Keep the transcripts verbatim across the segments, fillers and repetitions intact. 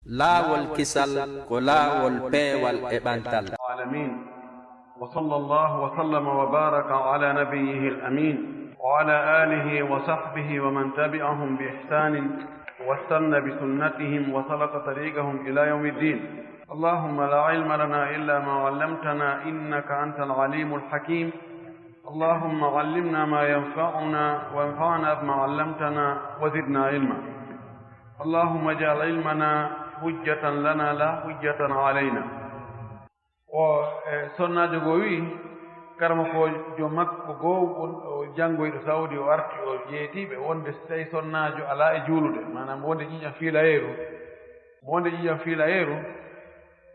Laawol kisal ko laawol peewal e ɓantal. العالمين. وصلى الله وسلم وبارك على نبيه الأمين وعلى آله وصحبه ومن تبعهم بإحسان واستن بسنتهم وسلك طريقهم إلى يوم الدين. اللهم لا علم لنا إلا ما علمتنا إنك أنت العليم الحكيم. اللهم علمنا ما ينفعنا وانفعنا بما علمتنا وزدنا علما. اللهم اجعل علمنا حجة لنا لا حجة علينا. O, e, sonnaajo goo wi'i, karamokoojo makko goo, won, o janngoyɗo Saudi, o arti, o yeetii ɓe wonde so tawi sonnaajo alaa e juulude, maanaam wonde ƴiiƴam fiilayeeru, wonde ƴiiƴam fiilayeeru,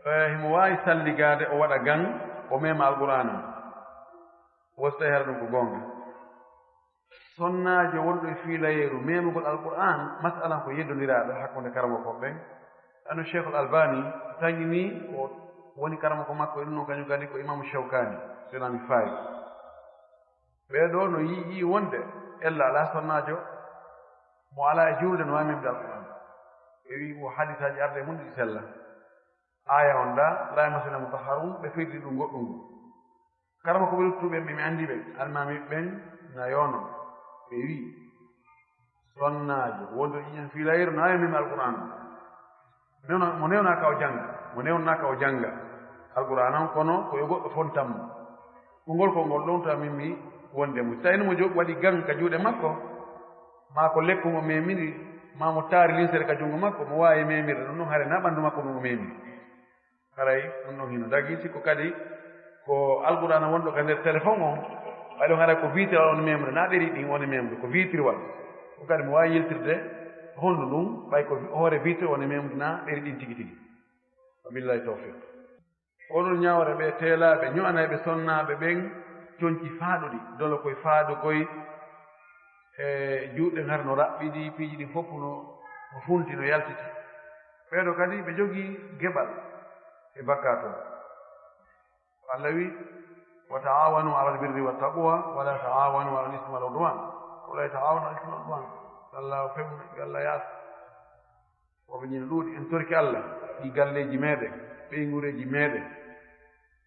e, himo waawi salligaade, o waɗa gan, o meema Alqur'aana. Wo so tawi hara ɗum ko goonga. Sonnaajo wonɗo e fiilayeeru meemugol Alqur'aan, mas'alan ko yeddondiraaɗo hakkunde karamokooɓe ɓen. Ano Cheikhul Albani tañinii ko woni karamoko makko, e ɗum non kañum kadi ko Imaamu Shawkaani, so mi faayi. Ɓee ɗoo no yi'i wonde ella alaa sonnaajo mo alaa e juulde no waawi meemde Alqur'aan. Ɓe wi'i ko hadiisaaji arde e mun ɗi sella. Aaya on ɗaa, "لا يمسه إلا المطهرون", ɓe firri ɗum goɗɗum. Karamokooɓe luttuɓe ɓen, mi anndi ɓe, almaami ɓen na yoono. Ɓe wi'i, sonnaajo wonɗo ƴiiƴam fiilayeeru no waawi meemde Alqur'aana. Newna-, mo newnaaka o jannga, mo newnaaka o jannga Alqur'aana on, kono ko yo goɗɗo fontan mo. Ko ngol, ko ngol ɗon tawa min mi wonde mo. Si tawii no mo jo-, waɗi gan ka juuɗe makko, maa ko lekku mo meemiri, maa mo taari linsere ka junngo makko, mo waawi meemirde ɗum ɗon, haray na ɓanndu makko ɗum o meemiri. Haray ɗum ɗon hino dagii, sikko kadi ko Alqur'aana wonɗo ka nder telefon on, ɓay ɗon haray ko vitre woni meemde, na ɗeri ɗin woni meemde, ko vitrewal. Ko kadi mo waawi yiltirde hondu ndun, ɓay ko hoore vitre woni meemde, na ɗeri ɗin tigi tigi. Wa billahi tawfiq. Onon ñawre ɓe teelaaɓe, ño'anayɓe sonnaaɓe ɓen conci faaɗuɗi, dolo koy faaɗu koy, e juuɗe ngar no raɓɓiɗi, piiji ɗin fof no, no funti, no yaltiti. Ɓee ɗoo kadi ɓe jogii geɓal e bakkaatu on. Alla wi, "Wa ta'awanu alal birri wat taqwa, wa la ta'awanu alal ismi wal udwan." Ko la ta'awanu alal ismi wal udwan. Alla fewnu, Alla yaasa. Ko ɓe ñiino ɗuuɗi, en torki Alla, ɗi galleeji meeɗen, ɓeynguureeji meeɗen,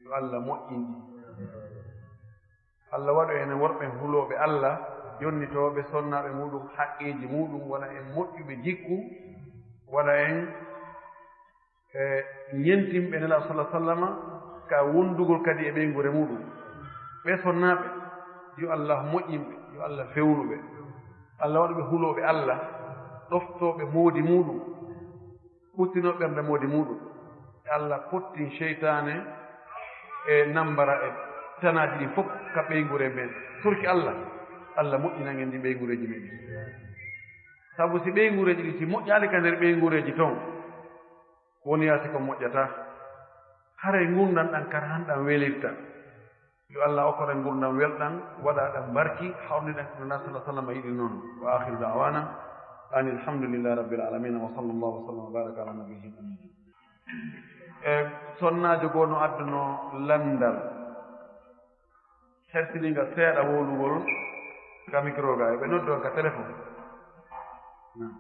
yo Alla moƴƴin ɗi. Alla waɗu en worɓe hulooɓe Alla, jonnitooɓe sonnaaɓe muuɗum, haqqeeji muuɗum, waɗa en moƴƴuɓe jikku, waɗa en, e, ñentinɓe Nelaaɗo sallallaahu alayhi wa sallama ka wondugol kadi e ɓeynguure muuɗum. Ɓee sonnaaɓe, yo Alla moƴƴin ɓe, yo Alla fewnu ɓe. Alla waɗu ɓe hulooɓe Alla, ɗoftooɓe moodi muuɗum, ɓuttinoo ɓernde moodi muuɗum. Alla fottin seytaane e nambara e tanaaji ɗin fof ka ɓeynguure men. Torki Alla, Alla moƴƴinan en ɗi ɓeynguureeji men ɗin. Sabu si ɓeynguureeji ɗin si moƴƴaali ka nder ɓeynguureeji ton, woni yaasi ko moƴƴata. Haray ngurndan ɗan karahan ɗan welirta. Yo Alla okkor en ngurndan welɗan, waɗa ɗan barki, hawrniɗen ko Nelaaɗo sallallaahu alayhi wa sallam yiɗi non. Wa aakhiru da'waana anil hamdulillaahi rabbil aalamiin, wa sallallaahu wa sallam wa baaraka alaa nabiyyil amiin. E sonnaajo goo no adduno lanndal, hersiningal seeɗa wowlugol ka mikro ga, e ɓe noddi on ka telefon. Naam.